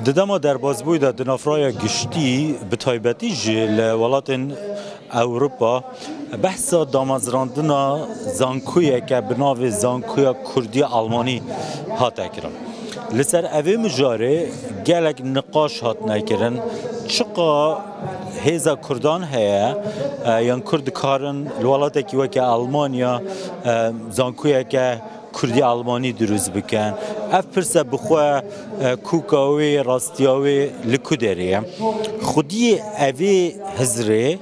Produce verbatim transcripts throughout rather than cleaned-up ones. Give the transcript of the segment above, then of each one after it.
Di dema derbazbûyî de di nav raya giştî, bi taybetî jî li welatên Ewropa, behsa damezrandina zankoyeke bi navê Zankoya Kurdî Almanî hate kirin. Li ser evê mijarê gelek niqaş hatine kirin. Çiqa hêza Kurdan heye, e, yan Kurd dikarin li welatekî weke Almanya, e, zankoyeke Kurdî Almanî dirûst bikin? Ev pirse bi xwe, e, kûka wê, rastiya wê li ku derê ye? Xwediyê evê hizrê,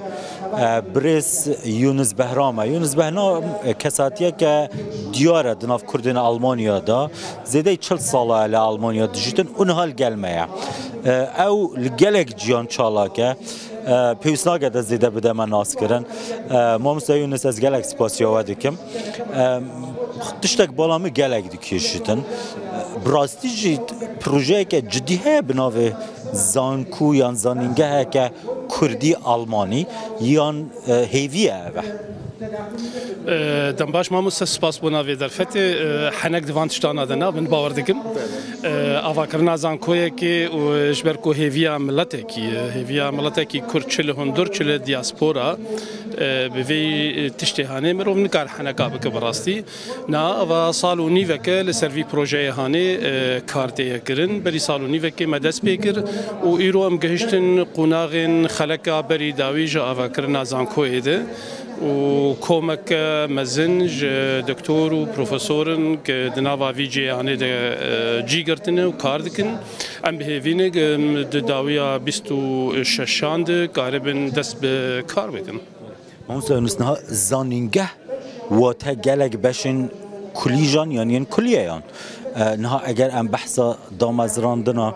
e, birêz Yunus Behram e. Yunus Behram, e, kesatiyeke diyar e di nav Kurdên Almanya de. Zêdeyî çil sala e li Almanya dijîtin û niha li gel me ye. E, ew li gelek ciyan çalak e. E, pêwîst nake te zêde bide me naskirin. E, Mamoste Yunus, ez gelek spasiya we dikim. E, tiştek bala min gelek dikêşitin. E, bi rastî jî projeyeke cidî heye bi navê Zanku yan zanîngeheke Kurdî Almanî yan, e, hêvî ye ev e? E, dem baş mamoste, spas bona vê derfetê. E, henek di van tiştana de ne, min bawer dikim. E, avakirina zankoyekê û ji ber ku hêviya miletekî, e, hêviya miletekî Kurd çi li hundir, çi li diaspora, e, bi vê, e, tiştê hanê mirov nikar heneka bike bi rastî. Na, ava sal û nîveke li ser vî projeyê hanê, e, kar tê ye kirin. Berî sal û nîvekê me dest pê kir û îro em gihiştin qonaxên xeleka berî dawî ji avakirina zankoyê de. Û komeke mezin ji doktor û profesorin ke di nava vî cihê hanê de, e, cî girtine û kar dikin. Em bi hêvî ne, em di dawiya bîst û şeşan de karibin dest bi kar bikin. Mamoste Yunus, niha zanîngeh wate gelek beşên kulîjan yan yên kulîyeyan. E, niha eger em behsa damezrandina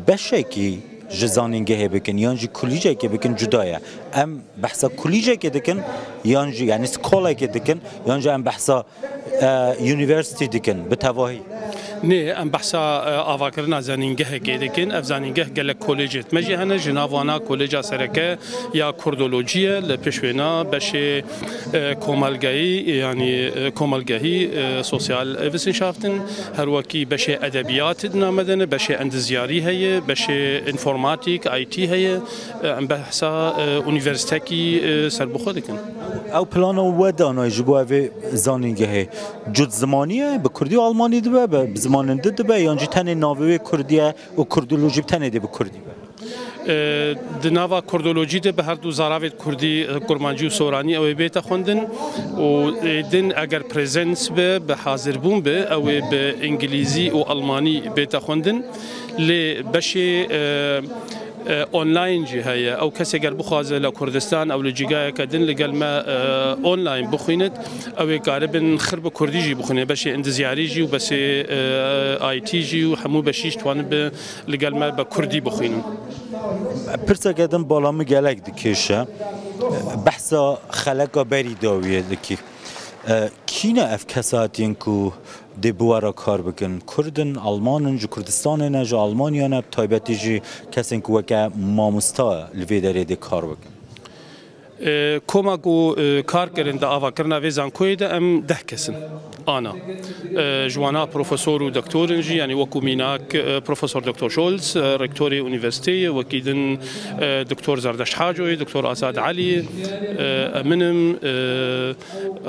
beşekî ji zanîngehê bikin yan jî kulîcekê bikin cuda ye. Em behsa kulîcekê dikin yan jî, yanî skolekê dikin yan jî em behsa, e, university dikin bi tevahî? Nê, em behsa, e, avakirina zanîngehekê dikin. Ev zanîngeh gelek kolêcê me jî hene. Ji nav wana Kolêca Sereke ya Kurdolojiyê, li pêş wêna beşê, e, komelgehî, yanî, e, komelgehî, e, Sozialwissenschaften, her wekî beşê edebiyatê di nav me de ne, beşê endizyarî heye, beşê înformatîk, I T heye. E, em behsa, e, unîversîtekî, e, serbixwe dikin. Ew plana we danayî ji bo evê zanîngehê cud zimanî ye, bi kurdî û almanî dibe, bi, bi zimanên din dibe, yan jî tenê navê wê kurdî ye û kurdolojî bi tenê dê bi kurdî be? E, di nava kurdolojî de bi her du zaravê kurdî, e, kurmancî û soranî ew ê bête xwendin û ê din eger presence be, bi hazirbûn be, ew ê bi îngilîzî û almanî bête xwendin. Lê beşê, e, e, online jî heye. Ew kesê ger bixwaze li Kurdistan ew li cîgayeke din li gel me, e, online bixwînit, ew ê karibin xir bi kurdî jî bixwîne. Beşê endizyarî jî û beşê, e, I T jî û hemû beşî jî dixwanin bi, li gel me bi kurdî bixwînin. Pirseke din bala min gelek dikêşe. Behsa xeleka berî dawiyê dikî. E, kî ne ev kesatiyên ku dê bi we re kar bikin? Kurd in, Alman in, ji Kurdistanê ne, ji Almanya ne, bi taybetî jî kesên ku weke mamosta li vê derê dê kar bikin? E, koma ku, e, kar kirin di avakirina vê zankoyê de em deh kes in. Ana. E, ji wana profesor û doktor in jî, yanî wekû mînak, e, Profesor Doktor Scholz, e, rektorê unîversîteyê, wekî din, e, Doktor Zerdeşt Haco ye, Doktor Azad Elî ye, e, min im, e,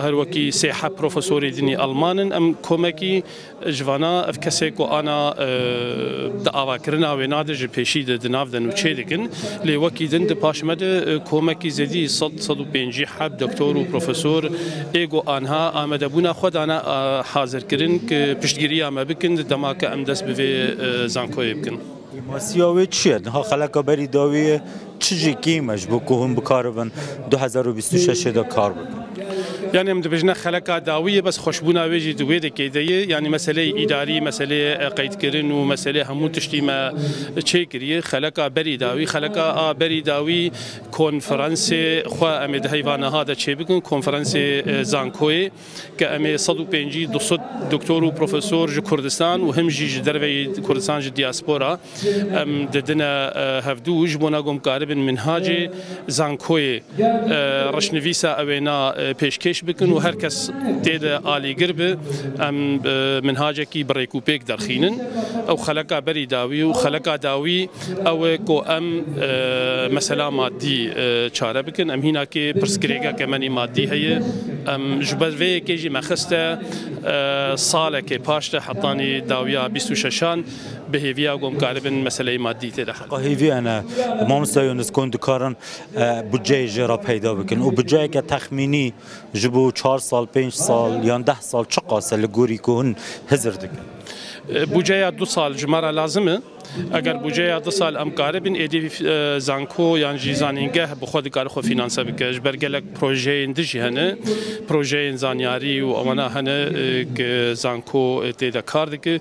her wekî sê heb profesorê din î Alman in. Em komekî ji vana ev kesê ku ana, e, di avakirina wêna de ji pêşî de di nav de nûçê dikin. Lê wekî din di paş me de, e, komekî zêdî sed, sed û pêncî heb doktor û profesor ê ku anha amadebûna xwe dane, e, hazirkirin ku piştgiriya me bikin di dema ku em dest bi vê, e, zankoyê bikin. Kêmasiya wê çi ye? Niha xeleka berî dawiyê çi jî kêm e ji bo ku hûn bikaribin du hezar û bîst û şeş de kar bikin? Yanî em dibêjine xeleka dawiyê, bes xweşbûna wê jî di wê dekê de ye. Yanî meseleyê îdarî, meseleyê, e, qeydkirin û meseleyê hemû tiştî me çêkiriye. Xeleka berî dawî, xeleka a berî dawî konferansê xwe em ê di heyva niha de çêbikin, konferansê, e, zankoyê. Ke em ê sed û pêncî, du sed doktor û profesor ji Kurdistan û him jî ji derveyî Kurdistan, ji diaspora, em didine, e, hevdû ji bona ku em karibin minhacê zankoyê, e, reşnivîsa ewêna, e, pêşkêş bikin û her kes tê de alîgir bi, em, e, minhacekî bi rêk û pêk derxînin. Ew xeleka berî dawî û xeleka dawî ew e ku em, e, mesela madî, e, çare bikin. Em hînakê pirsgirêkeke me nî madî heye. Em ji ber vê yekê jî me xiste, e, salekê paş de hetanî dawiya bîst û şeşan bi hêviya ku em karibin meseleyê madî tê de hel. Hêvî hene, mamoste Yunus, ku hûn dikarin, e, budceyê jê re peyda bikin û budceyeke texmînî ji bo çar sal, pênc sal yan deh sal çiqas e li gorî ku hûn hizir dikin? E, budceya du sal ji me re lazim e. Eger budceya du sal em karibin, êdî, e, zanko yan jî zanîngeh bi xwe dikare xwe fînanse bike. Ji ber gelek projeyên din jî hene. Projeyên zanyarî û ewana hene, e, ku zanko, e, tê de kar dike.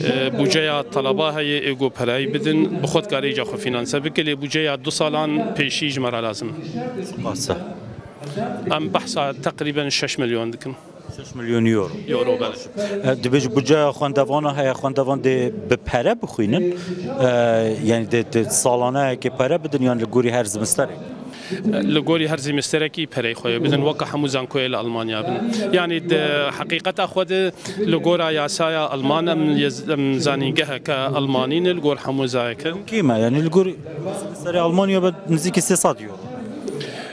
E, budceya teleba heye, ê ku perayî bidin, bi xwe dikare îca xwe fînanse bike, lê budceya du salan pêşî ji me re lazim e. Spas e. Em behsa teqrîben şeş milyon dikin. Şeş milyon euro. Euro, belê. E, dibêje budceya xwendevana heye, xwendevan dê bi pere bixwînin? E, yani dê, dê salaneyekê pere bidin yan li gorî her zimisterê? Li gorî her zimisterekî perey xwe bidin, weke hemû zankoyê li Almanya bin. Yani di heqîqeta xwe de li gora yasaya Alman em yez-, em zanîngeheke Almanî ne li gor hemû zayeke. Kî me? Yani li gor zimisterê Almanya be nizîkî sê sed euro.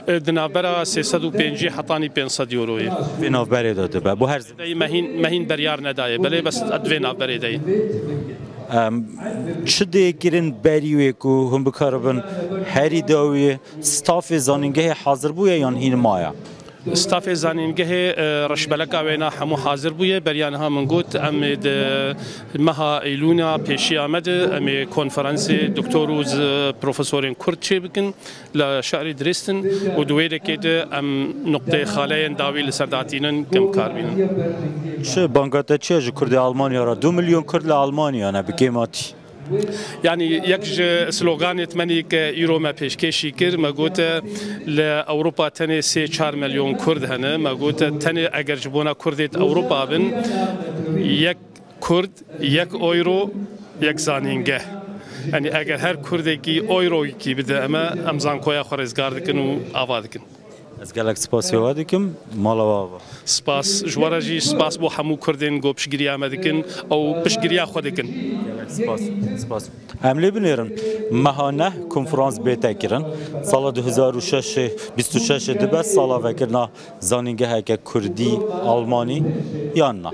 E, di navbera sê sed û pêncî hetanî pênc sed euroyê. Vê navberê de dibe. Bu her zim- Dey me hîn, me hîn beryar nedaye. Belê bes di vê navberê de ye. Em, çi dê kirin berî wê ku hûn bikaribin herî dawiyê stafê zanîngehê hazir bûye yan hîn maye? Stafê zanîngehê, e, reşbeleka wêna hemû hazir bûye. Beriya niha min got, em ê di meha Eylûna pêşiya me de em ê konferansê doktor û z-, profesorên Kurd çêbikin li şarê Dresden û di wê dekê de em nuqteyê xaleyên dawî li ser datînin, kem kar bînin. Çi banga te çi ye ji Kurdê Almanya re? Du milyon Kurd li Almanya ne bi kêmatî. Yani yek ji sloganê me nî ke îro me pêşkêşî kir, me gote li Ewropa tenê sê çar milyon Kurd hene. Me gote tenê eger ji bona Kurdê di Ewropa bin, yek Kurd, yek euro, yek zanîngeh. Yani eger her Kurdekî euroyekî bide eme, em zankoya xwe rêzgar dikin û ava dikin. Ez gelek spasê we dikim, mala we ava. Spas ji we re jî, spas bo hemû Kurdên ku piştgiriya me dikin, ew piştgiriya xwe dikin. Gelek spas, spas. Em lê binêrin, meha neh konferans bête kirin. Sala du hezar û şeş, bîst û şeş dibe sala vekirina zanîngeheke Kurdî Almanî yan na?